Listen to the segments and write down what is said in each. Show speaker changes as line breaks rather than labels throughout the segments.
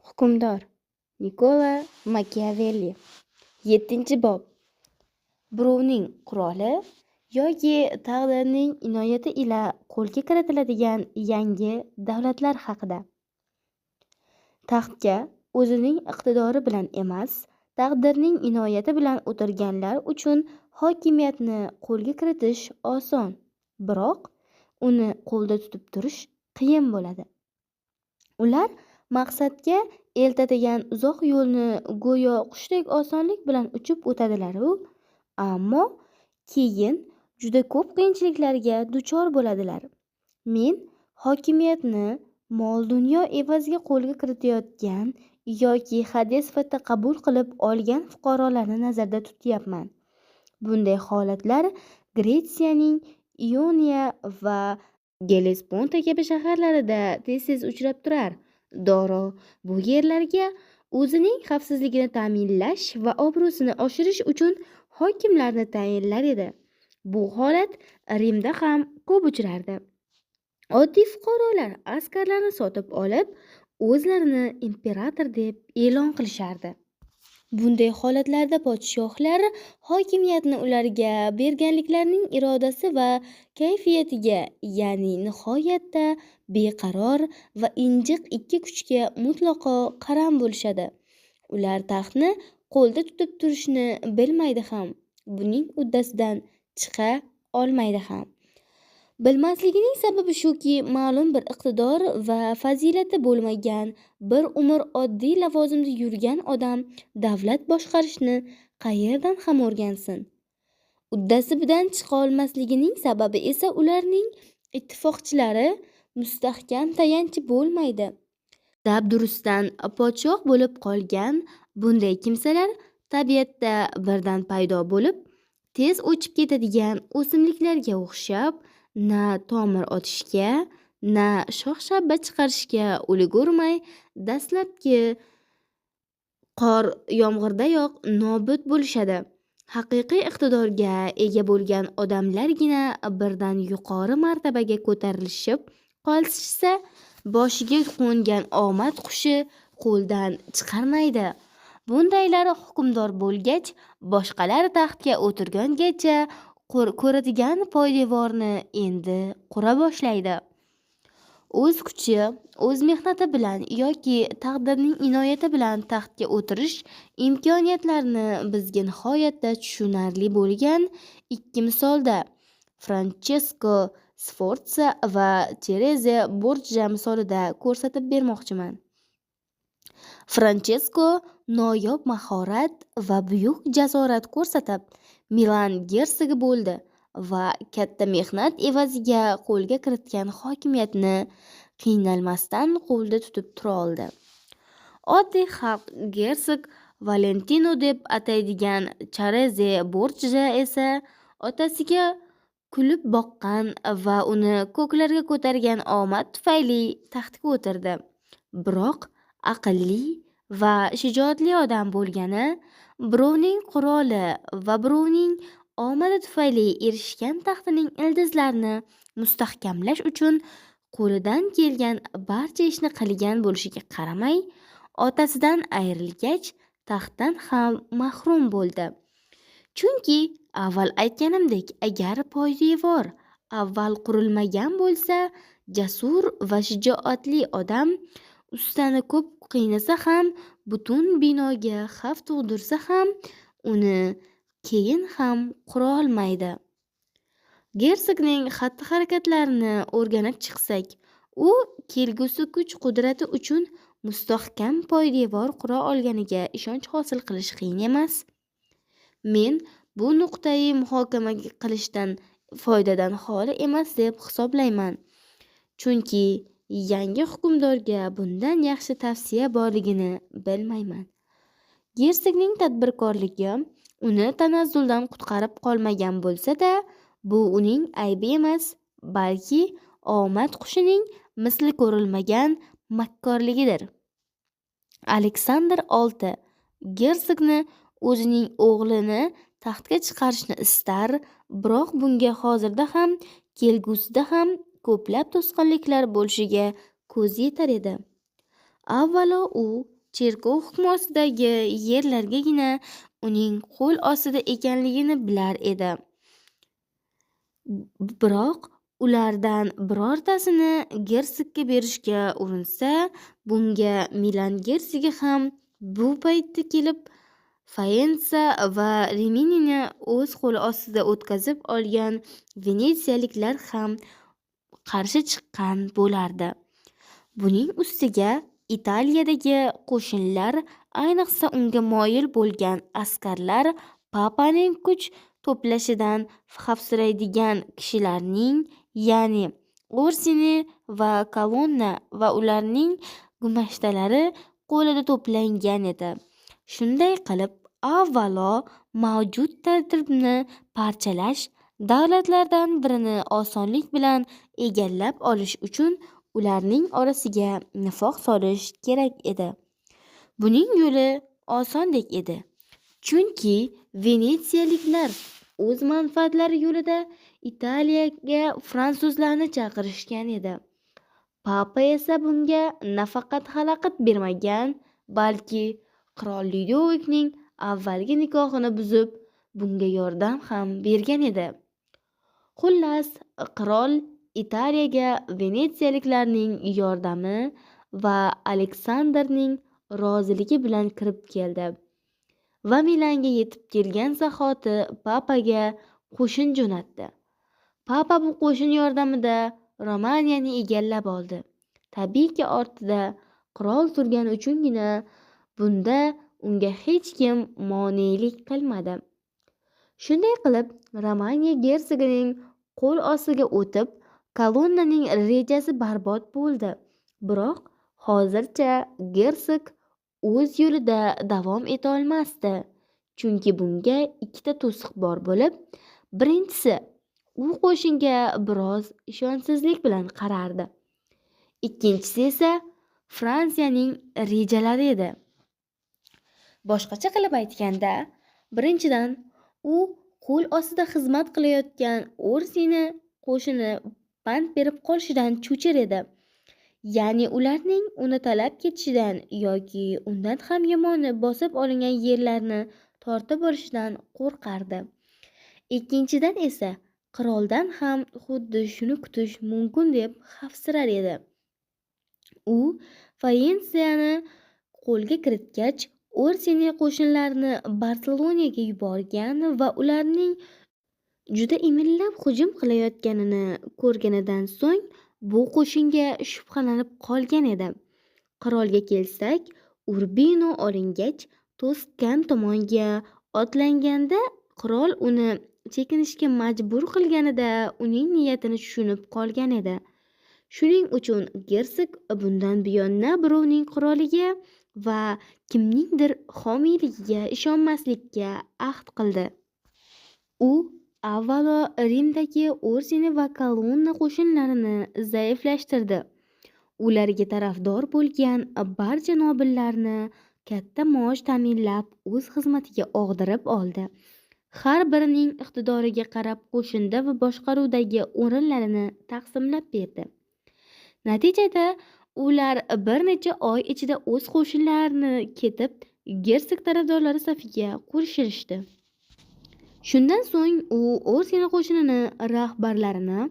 Hukmdor Nikola Makiavelli. 7-bob. Birovning quroli yoki taqdirning inoyati ila qo'lga kiritiladigan yangi davlatlar haqida. Taxtga o'zining iqtidori bilan emas, taqdirning inoyati bilan o'tirganlar uchun hokimiyatni qo'lga kiritish oson, biroq uni qo'lda tutib turish qiyin bo'ladi. Ular maqsadga eltadigan uzoq yo'lni go'yo qushdek osonlik bilan uchib o'tadilar-u, ammo keyin juda ko'p qiyinchiliklarga duchor bo'ladilar. Men hokimiyatni mol-dunyo evaziga qo'lga kiritayotgan yoki hadya sifatida qabul qilib olgan fuqarolarni nazarda tutyapman. Bunday holatlar Gretsiyaning Ioniya va Gellesponta kabi shaharlarida tez-tez uchrab turar. Doro bu yerlarga o'zining xavfsizligini ta'minlash va obro'sini oshirish uchun hokimlarni tayinlar edi. Bu holat Rimda ham ko'p uchrardi. Oddiy fuqarolar askarlarni sotib olib, o'zlarini imperator deb e'lon qilishardi. Bunday holatlarda podshohlar hokimiyatni ularga berganliklarning irodasi va kayfiyatiga, ya'ni nihoyatda beqaror va injiq ikki kuchga mutlaqo qaram bo'lishadi. Ular taxtni qo'lda tutib turishni bilmaydi ham, buning uddasidan chiqa olmaydi ham. Bilmasligining sababi shuki, ma'lum bir iqtidor va fazilati bo'lmagan, bir umr oddiy lavozimda yurgan odam davlat boshqarishni qayerdan ham o'rgansin? Uddasidan chiqa olmasligining sababi esa ularning ittifoqchilari mustahkam tayanchi bo'lmaydi. Dabdurustdan podshoh bo'lib qolgan bunday kimsalar tabiatda birdan paydo bo'lib, tez o'chib ketadigan o'simliklarga o'xshab, na tomir otishga, na shox-shabba chiqarishga ulgurmay, dastlabki qor yomg'irdayoq nobud bo'lishadi. Haqiqiy iqtidorga ega bo'lgan odamlargina birdan yuqori martabaga ko'tarilishib qolishsa, boshiga qo'ngan omad qushi qo'ldan chiqarmaydi. Bundaylar hukmdor bo'lgach, boshqalar taxtga o'tirgungacha ko'radigan poydevorni endi qura boshlaydi. O'z kuchi, o'z mehnati bilan yoki taqdirning inoyati bilan taxtga o'tirish imkoniyatlarini bizga nihoyatda tushunarli bo'lgan ikki misolda Franchesko Sforza va Tereze Borja misolida ko'rsatib bermoqchiman. Franchesko noyob mahorat va buyuk jasorat ko'rsatib, Milan gersogi bo'ldi va katta mehnat evaziga qo'lga kiritgan hokimiyatni qiynalmasdan qo'lda tutib tura oldi. Oddiy xalq gersog Valentino deb ataydigan Chareze Borja esa otasiga kulib boqqan va uni ko'klarga ko'targan omad tufayli taxtga o'tirdi. Biroq aqlli va shijoatli odam bo'lgani, birovning quroli va birovning omadi tufayli erishgan taxtining ildizlarini mustahkamlash uchun qo'lidan kelgan barcha ishni qilgan bo'lishiga qaramay, otasidan ayrilgach, taxtdan ham mahrum bo'ldi. Chunki avval aytganimdek, agar poydevor avval qurilmagan bo'lsa, jasur va shijoatli odam ustani ko'p qiynasa ham, butun binoga xavf tug'dirsa ham, uni keyin ham qura olmaydi. Gersogning xatti-harakatlarini o'rganib chiqsak, u kelgusi kuch-qudrati uchun mustahkam poydevor qura olganiga ishonch hosil qilish qiyin emas. Men bu nuqtai muhokama qilishdan foydadan xoli emas deb hisoblayman. Chunki yangi hukmdorga bundan yaxshi tavsiya borligini bilmayman. Gersogning tadbirkorligi uni tanazzuldan qutqarib qolmagan bo'lsa-da, bu uning aybi emas, balki omad qushining misli ko'rilmagan makkorligidir. Aleksandr VI gersogni o'zining o'g'lini taxtga chiqarishni istar, biroq bunga hozirda ham, kelgusida ham ko'plab to'sqinliklar bo'lishiga ko'zi yetar edi. Avvalo u cherkov hukmi ostidagi yerlargina uning qo'l ostida ekanligini bilar edi. Biroq ulardan birortasini gersogga berishga urinsa, bunga Milan gersogi ham, bu paytda kelib Faensa va Riminini o'z qo'li ostiga o'tkazib olgan venetsiyaliklar ham qarshi chiqqan bo'lardi. Buning ustiga Italiyadagi qo'shinlar, ayniqsa unga moyil bo'lgan askarlar papaning kuch to'plashidan xavfsiraydigan kishilarning, ya'ni Orsini va Kolonna va ularning gumashtalari qo'lida to'plangan edi. Shunday qilib, avvalo mavjud tartibni parchalash, davlatlardan birini osonlik bilan egallab olish uchun ularning orasiga nifoq solish kerak edi. Buning yo'li osondek edi, chunki venetsiyaliklar o'z manfaatlari yo'lida Italiyaga fransuzlarni chaqirishgan edi. Papa esa bunga nafaqat xalaqit bermagan, balki qirol Lyudovikning avvalgi nikohini buzib, bunga yordam ham bergan edi. Xullas, qirol Italiyaga venetsiyaliklarning yordami va Aleksandrning roziligi bilan kirib keldi va Milanga yetib kelgan zahoti papaga qo'shin jo'natdi. Papa bu qo'shin yordamida Romaniyani egallab oldi. Tabiiyki, ortida qirol turgani uchungina bunda unga hech kim monelik qilmadi. Shunday qilib, Romaniya gersogining qo'l ostiga o'tib, Kolonnaning rejasi barbod bo'ldi. Biroq hozircha gersog o'z yo'lida davom eta olmasdi, chunki bunga ikkita to'siq bor bo'lib, birinchisi, u qo'shinga biroz ishonchsizlik bilan qarardi. Ikkinchisi esa Fransiyaning rejalari edi. Boshqacha qilib aytganda, birinchidan, u qo'l ostida xizmat qilayotgan Orsini qo'shini pand berib qolishidan cho'chir edi. Ya'ni ularning uni talab ketishidan yoki undan ham yomoni bosib olingan yerlarni tortib olishidan qo'rqardi. Ikkinchidan esa qiroldan ham xuddi shuni kutish mumkin deb xavfsirar edi. U Faensiyani qo'lga kiritgach, Orsini qo'shinlarini Barselonaga yuborgan va ularning juda imillab hujum qilayotganini ko'rganidan so'ng bu qo'shinga shubhalanib qolgan edi. Qirolga kelsak, Urbino olingach, Toskan tomonga otlanganda qirol uni chekinishga majbur qilganida uning niyatini tushunib qolgan edi. Shuning uchun gersog bundan buyon na birovning qiroliga va kimningdir homiyligiga ishonmaslikka ahd qildi. U avvalo Rimdagi Orsini va Kolonna qo'shinlarini zaiflashtirdi. Ularga tarafdor bo'lgan barcha nobillarni katta maosh ta'minlab o'z xizmatiga og'dirib oldi. Har birining iqtidoriga qarab qo'shinda va boshqaruvdagi o'rinlarini taqsimlab berdi. Natijada ular bir necha oy ichida o'z qo'shinlarini ketib, gersog tarafdorlari safiga qo'shilishdi. Shundan so'ng u Orsini qo'shinini rahbarlarini,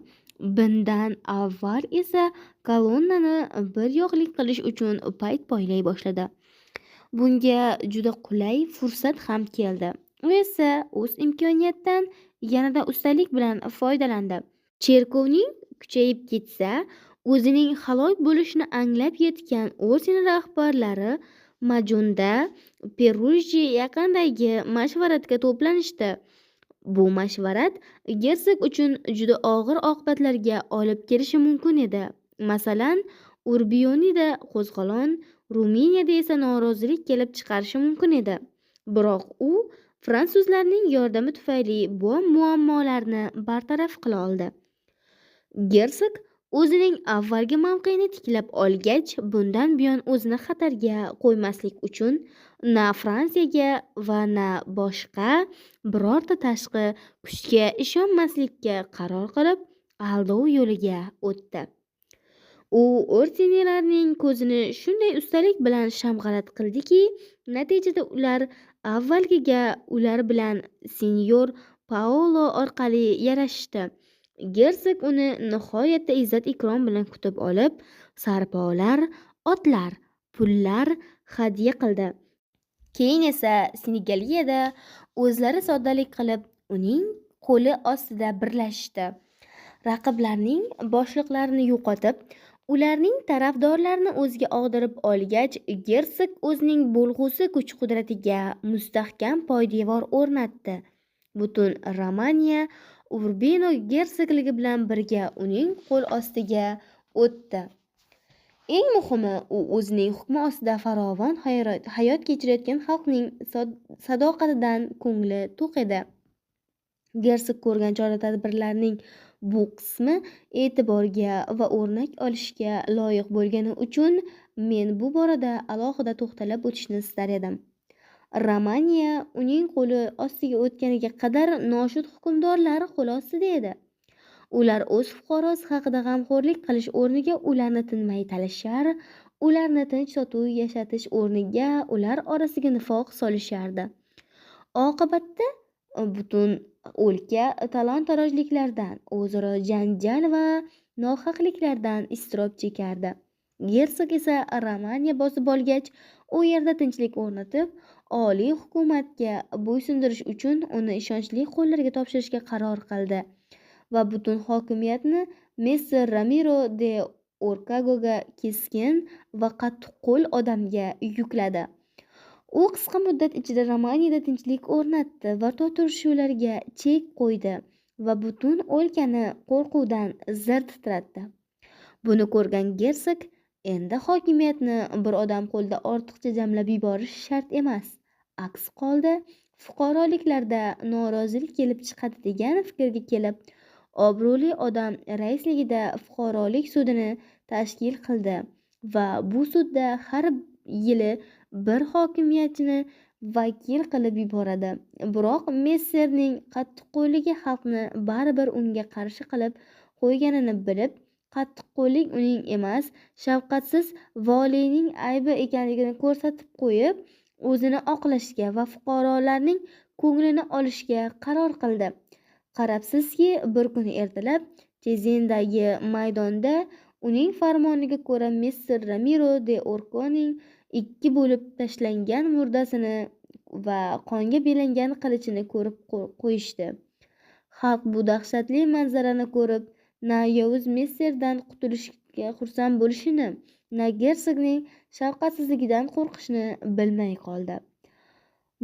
bundan avval esa Kolonnani bir yoqlik qilish uchun payt poylay boshladi. Bunga juda qulay fursat ham keldi. U esa o'z imkoniyatdan yanada ustalik bilan foydalandi. Cherkovning kuchayib ketsa, o'zining halok bo'lishini anglab yetgan Orsini rahbarlari Majonda Peruji yaqinidagi mashvaratga to'planishdi. Bu mashvarat gersog uchun juda og'ir oqibatlarga olib kelishi mumkin edi. Masalan, Urbionida qo'zg'olon, Ruminiyada esa norozilik kelib chiqarishi mumkin edi. Biroq u fransuzlarning yordami tufayli bu muammolarni bartaraf qila oldi. Gersog o'zining avvalgi mavqeini tiklab olgach, bundan buyon o'zini xatarga qo'ymaslik uchun na Fransiyaga va na boshqa birorta tashqi kuchga ishonmaslikka qaror qilib, aldov yo'liga o'tdi. U Orsinilarning ko'zini shunday ustalik bilan shamg'alat qildiki, natijada ular avvalgiga ular bilan sinyor Paolo orqali yarashishdi. Gersog uni nihoyatda izzat-ikrom bilan kutib olib, sarpolar, otlar, pullar hadya qildi. Keyin esa Senigaliyada o'zlari soddalik qilib, uning qo'li ostida birlashishdi. Raqiblarning boshliqlarini yo'qotib, ularning tarafdorlarini o'ziga og'dirib olgach, gersog o'zining bo'lg'usi kuch-qudratiga mustahkam poydevor o'rnatdi. Butun Romaniya Urbino gersogligi bilan birga uning qo'l ostiga o'tdi. Eng muhimi, u o'zining hukmi ostida farovon hayot kechirayotgan xalqning sadoqatidan ko'ngli to'q edi. Gersog ko'rgan chora-tadbirlarning bu qismi e'tiborga va o'rnak olishga loyiq bo'lgani uchun men bu borada alohida to'xtalib o'tishni istar edim. Romaniya uning qo'li ostiga o'tganiga qadar noshud hukmdorlar qo'li ostida edi. Ular o'z fuqarosi haqida g'amxo'rlik qilish o'rniga ularni tinmay talashar, ularni tinch-totuv yashatish o'rniga ular orasiga nifoq solishardi. Oqibatda butun o'lka talon-torojliklardan, o'zaro janjal va nohaqliklardan iztirob chekardi. Gersog esa Romaniya bosib olgach, u yerda tinchlik o'rnatib, oliy hukumatga bo'ysundirish uchun uni ishonchli qo'llarga topshirishga qaror qildi va butun hokimiyatni messer Ramiro de Orkagoga, keskin va qattiqqo'l odamga yukladi. U qisqa muddat ichida Romaniyada tinchlik o'rnatdi va tortishuvlarga chek qo'ydi va butun o'lkani qo'rquvdan zir titratdi. Buni ko'rgan gersog endi hokimiyatni bir odam qo'lida ortiqcha jamlab yuborish shart emas, aks holda fuqaroliklarda norozilik kelib chiqadi degan fikrga kelib, obro'li odam raisligida fuqarolik sudini tashkil qildi va bu sudda har yili bir hokimiyatchini vakil qilib yuboradi. Biroq messerning qattiqqo'lligi xalqni baribir unga qarshi qilib qo'yganini bilib, qattiqqo'llik uning emas, shafqatsiz voliyning aybi ekanligini ko'rsatib qo'yib, o'zini oqlashga va fuqarolarning ko'nglini olishga qaror qildi. Qarabsizki, bir kuni ertalab Chezendagi maydonda uning farmoniga ko'ra messer Ramiro de Orkoning ikki bo'lib tashlangan murdasini va qonga belangan qilichini ko'rib qo'yishdi. Xalq bu dahshatli manzarani ko'rib, na yovuz messerdan qutulishga xursand bo'lishini, na gersogning shafqatsizligidan qo'rqishni bilmay qoldi.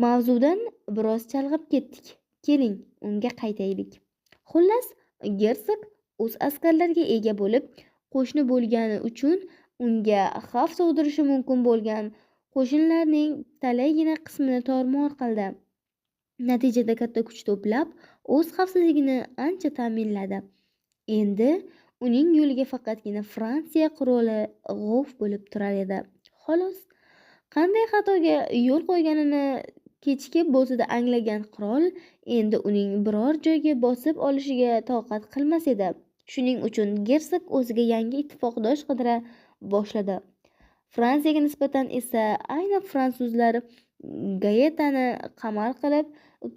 Mavzudan biroz chalg'ib ketdik. Keling, unga qaytaylik. Xullas, gersog o'z askarlariga ega bo'lib, qo'shni bo'lgani uchun unga xavf tug'dirishi mumkin bo'lgan qo'shinlarning talaygina qismini tormor qildi. Natijada katta kuch to'plab, o'z xavfsizligini ancha ta'minladi. Endi uning yo'liga faqatgina Fransiya qiroli g'of bo'lib turar edi. Xolos, qanday xatoga yo'l qo'yganini kechikib bo'lsa-da anglagan qirol endi uning biror joyga bosib olishiga toqat qilmas edi. Shuning uchun gersog o'ziga yangi ittifoqdosh qidira boshladi. Fransiyaga nisbatan esa aynan fransuzlar Gaetani qamal qilib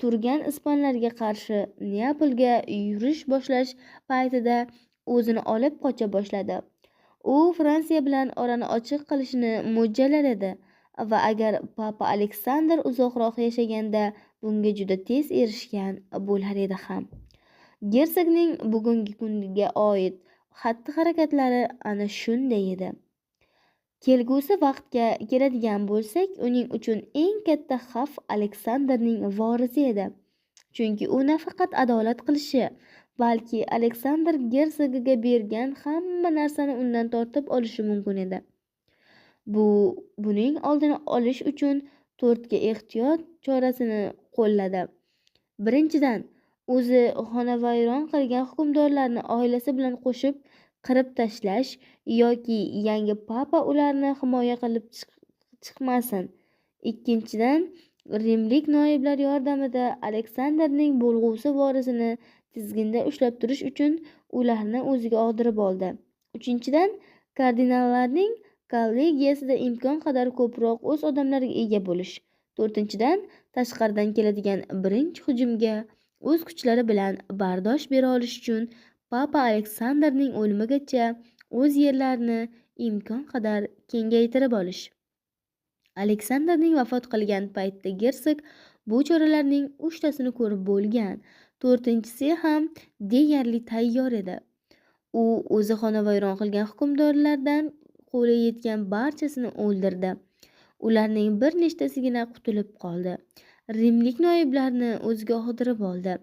turgan ispanlarga qarshi Neapolga yurish boshlash paytida o'zini olib qocha boshladi. U Fransiya bilan orani ochiq qilishni mo'ljallar edi va agar papa Aleksandr uzoqroq yashaganda bunga juda tez erishgan bo'lar edi ham. Gersogning bugungi kunga oid xatti-harakatlari ana shunday edi. Kelgusi vaqtga keladigan bo'lsak, uning uchun eng katta xavf Aleksandrning vorisi edi. Chunki u nafaqat adolat qilishi, balki Aleksandr gersogiga bergan hamma narsani undan tortib olishi mumkin edi. Buning oldini olish uchun to'rtga ehtiyot chorasini qo'lladi. Birinchidan, o'zi xonavayron qilgan hukmdorlarni oilasi bilan qo'shib qirib tashlash yoki yangi papa ularni himoya qilib chiqmasin. Ikkinchidan, rimlik noiblar yordamida Aleksandrning bo'lg'usi vorisini tizginda ushlab turish uchun ularni o'ziga og'dirib oldi. Uchinchidan, Kardinallarning kollegiyasida imkon qadar ko'proq o'z odamlariga ega bo'lish. To'rtinchidan, tashqaridan keladigan birinchi hujumga o'z kuchlari bilan bardosh bera olish uchun papa Aleksandrning o'limigacha o'z yerlarini imkon qadar kengaytirib olish. Aleksandrning vafot qilgan paytda gersog bu choralarning uchtasini ko'rib bo'lgan, to'rtinchisi ham deyarli tayyor edi. U o'zi xonavayron qilgan hukmdorlardan qo'li yetgan barchasini o'ldirdi. Ularning bir nechtasigina qutulib qoldi. Rimlik noiblarni o'ziga og'dirib oldi.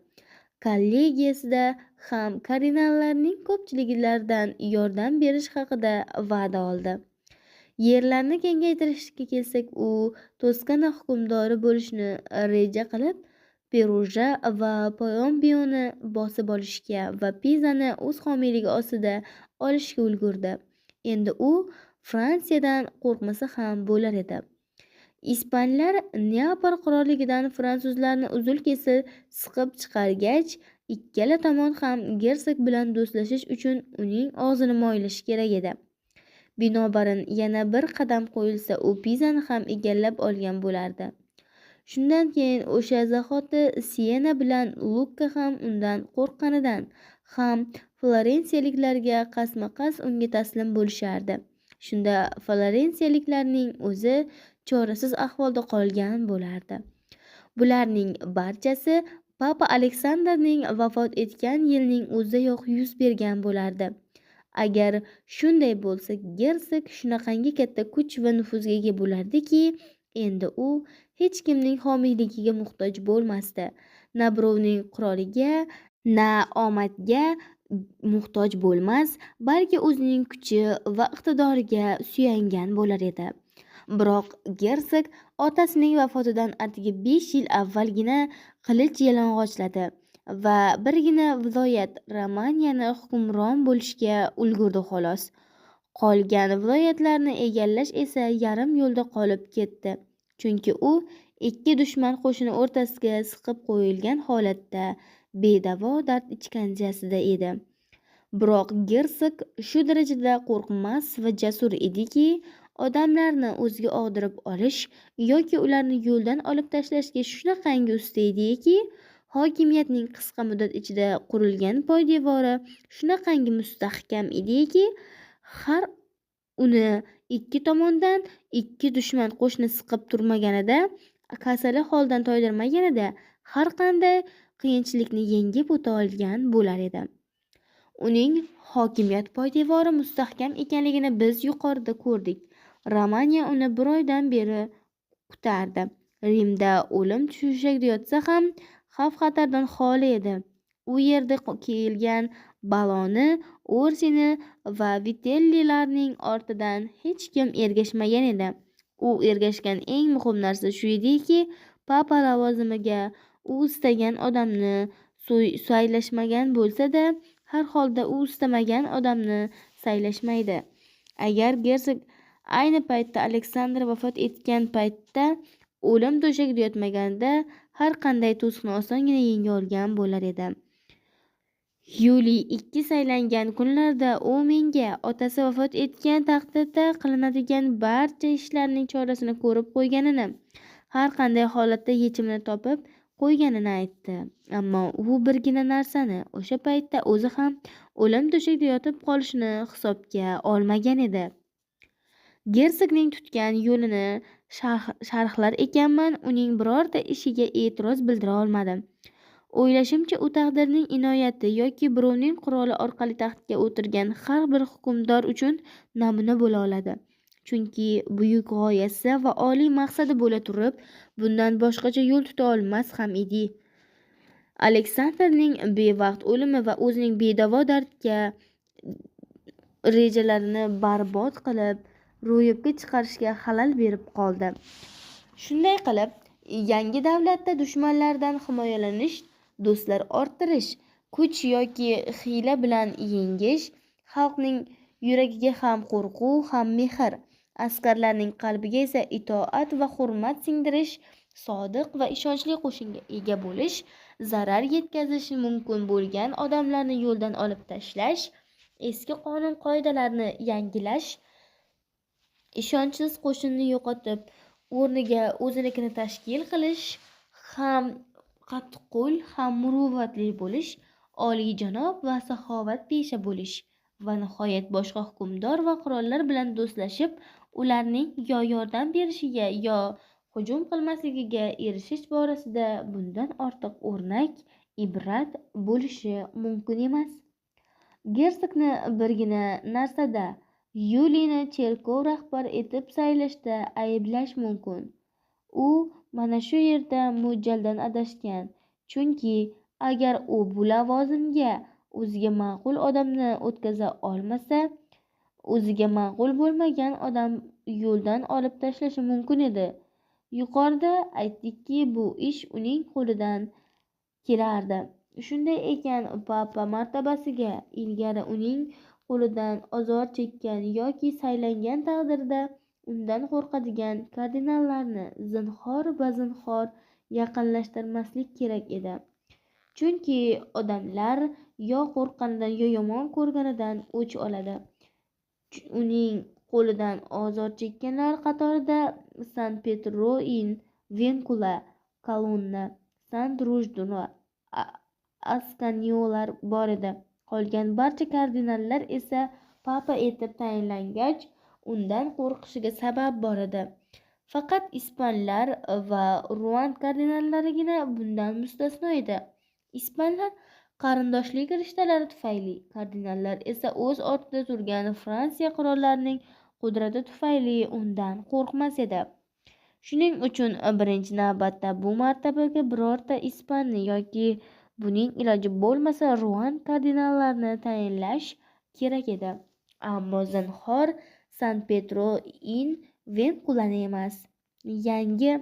Kollegiyasida ham kardinallarning ko'pchiliklaridan yordam berish haqida va'da oldi. Yerlarni kengaytirishga kelsak, u Toskana hukmdori bo'lishni reja qilib, Peruja va Payombioni bosib olishga va Pizani o'z homiyligi ostida olishga ulgurdi. Endi u Fransiyadan qo'rqmasa ham bo'lar edi. Ispanlar Neapol qirolligidan fransuzlarni uzil-kesil siqib chiqargach, ikkala tomon ham gersog bilan do'stlashish uchun uning og'zini moylashi kerak edi. Binobarin, yana bir qadam qo'yilsa, u Pizani ham egallab olgan bo'lardi. Shundan keyin o'sha zahoti Siena bilan Lukka ham undan qo'rqqanidan ham florensiyaliklarga qasdma-qasd unga taslim bo'lishardi. Shunda florensiyaliklarning o'zi chorasiz ahvolda qolgan bo'lardi. Bularning barchasi papa Aleksandrning vafot etgan yilning o'zidayoq yuz bergan bo'lardi. Agar shunday bo'lsa, gersog shunaqangi katta kuch va nufuzga ega bo'lardiki, endi u hech kimning homiyligiga muhtoj bo'lmasdi. Na birovning quroliga, na omadga muhtoj bo'lmas, balki o'zining kuchi va iqtidoriga suyangan bo'lar edi. Biroq gersog otasining vafotidan atigi 5 yil avvalgina qilich yalang'ochladi va birgina viloyat Romaniyani hukmron bo'lishga ulgurdi xolos. Qolgan viloyatlarni egallash esa yarim yo'lda qolib ketdi. Chunki u ikki dushman qo'shini o'rtasiga siqib qo'yilgan holatda bedavo dard ishkanjasida edi. Biroq gersog shu darajada qo'rqmas va jasur ediki, odamlarni o'ziga og'dirib olish yoki ularni yo'ldan olib tashlashga shunaqangi usta ediki, hokimiyatning qisqa muddat ichida qurilgan poydevori shunaqangi mustahkam ediki, har uni ikki tomondan ikki dushman qo'shini siqib turmaganida, kasali holdan toydirmaganida har qanday qiyinchilikni yengib o'ta olgan bo'lar edi. Uning hokimiyat poydevori mustahkam ekanligini biz yuqorida ko'rdik. Romaniya uni bir oydan beri kutardi. Rimda o'lim to'shagida yotsa ham xavf-xatardan xoli edi. U yerda kelgan baloni Orsini va Vitellilarning ortidan hech kim ergashmagan edi. U ergashgan eng muhim narsa shu ediki, papa lavozimiga u istagan odamni saylashmagan bo'lsa-da, har holda u istamagan odamni saylashmaydi. Agar gersog ayni paytda Aleksandr vafot etgan paytda o'lim to'shagida yotmaganida, har qanday to'siqni osongina yenga olgan bo'lar edi. Yuliy II saylangan kunlarda u menga otasi vafot etgan taqdirda qilinadigan barcha ishlarning chorasini ko'rib qo'yganini, har qanday holatda yechimini topib qo'yganini aytdi. Ammo u birgina narsani, o'sha paytda o'zi ham o'lim to'shagida yotib qolishini hisobga olmagan edi. Gersogning tutgan yo'lini sharhlar ekanman, uning birorta ishiga e'tiroz bildira olmadim. O'ylashimcha, u taqdirning inoyati yoki birovning quroli orqali taxtga o'tirgan har bir hukmdor uchun namuna bo'la oladi. Chunki buyuk g'oyasi va oliy maqsadi bo'la turib, bundan boshqacha yo'l tuta olmas ham edi. Aleksandrning bevaqt o'limi va o'zining bedavo dardga rejalarini barbod qilib, ro'yobga chiqarishga xalal berib qoldi. Shunday qilib, yangi davlatda dushmanlardan himoyalanish, do'stlar orttirish, kuch yoki hiyla bilan yengish, xalqning yuragiga ham qo'rquv, ham mehr, askarlarning qalbiga esa itoat va hurmat singdirish, sodiq va ishonchli qo'shinga ega bo'lish, zarar yetkazishi mumkin bo'lgan odamlarni yo'ldan olib tashlash, eski qonun qoidalarni yangilash, ishonchsiz qo'shinni yo'qotib, o'rniga o'zinikini tashkil qilish, ham qattiqqo'l, ham muruvvatli bo'lish, oliyjanob va saxovatpesha bo'lish va nihoyat boshqa hukmdor va qirollar bilan do'stlashib, ularning yo yordam berishiga, yo hujum qilmasligiga erishish borasida bundan ortiq o'rnak, ibrat bo'lishi mumkin emas. Gersogni birgina narsada, Yulini cherkov rahbari etib saylashda ayblash mumkin. U mana shu yerda mo'ljaldan adashgan, chunki agar u bu lavozimga o'ziga ma'qul odamni o'tkaza olmasa, o'ziga ma'qul bo'lmagan odam yo'ldan olib tashlashi mumkin edi. Yuqorida aytdikki, bu ish uning qo'lidan kelardi. Shunday ekan, papa martabasiga ilgari uning qo'lidan ozor chekkan yoki saylangan taqdirda undan qo'rqadigan kardinallarni zinhor va zinhor yaqinlashtirmaslik kerak edi. Chunki odamlar yo qo'rqqanidan, yo yomon ko'rganidan o'ch oladi. Uning qo'lidan ozor chekkanlar qatorida San Petro in Venkula, Kolonna, San Drujduna, Askaniolar bor edi. Qolgan barcha kardinallar esa papa etib tayinlangach, undan qo'rqishiga sabab bor edi. Faqat ispanlar va Ruan kardinallarigina bundan mustasno edi. Ispanlar qarindoshlik rishtalari tufayli, kardinallar esa o'z ortida turgan Fransiya qirollarining qudrati tufayli undan qo'rqmas edi. Shuning uchun birinchi navbatda bu martabaga birorta ispanni yoki buning iloji bo'lmasa Ruan kardinallarini tayinlash kerak edi. Ammo zinhor San Petro in Venkulani emas. Yangi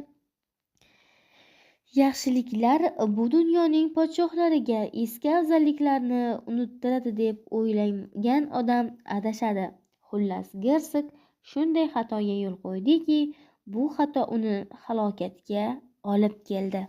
yaxshiliklar bu dunyoning podshohlariga eski afzalliklarni unuttiradi deb o'ylagan odam adashadi. Xullas, gersog shunday xatoga yo'l qo'ydiki, bu xato uni halokatga olib keldi.